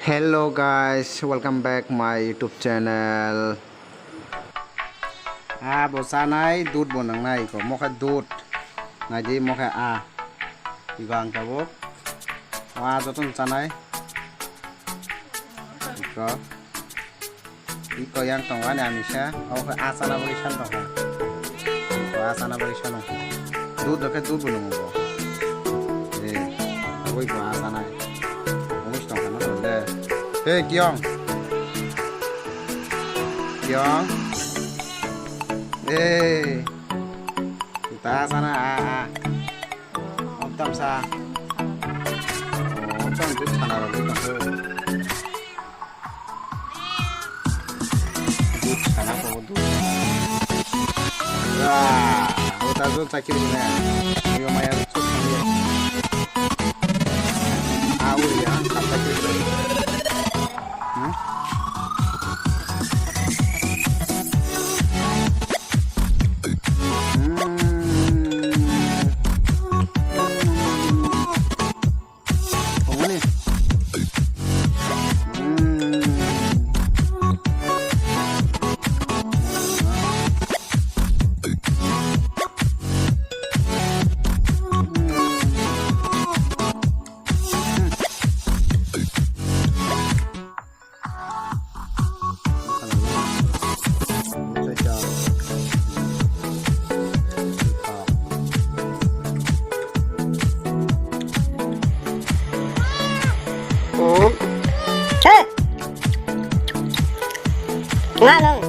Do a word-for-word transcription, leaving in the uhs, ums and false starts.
Hello guys, welcome back my YouTube channel. A bo chanai, dud bo nangnai ko, mokhe dud. Naidi mokhe a. Igo ang tabuk. O a joto chanai. Iko. Iko yang tongo ani amisa. O khe a chana bagwi san tongkha. Iko a chana bagwi sano. Dud do khe dud bo nungo bo. Eh, tabuk iko a chanai. Unis tongkha no de. Hey, Kiong. Kiong. Hey. Ita sana a a. Om tam sa. Om tam dud sana ro dud. Dud sana ko dud. Wah, uta dud sakit ni. Ayo maya dud. Ah, uri ya, tak sakit. Hmm? Hey! Nga nung.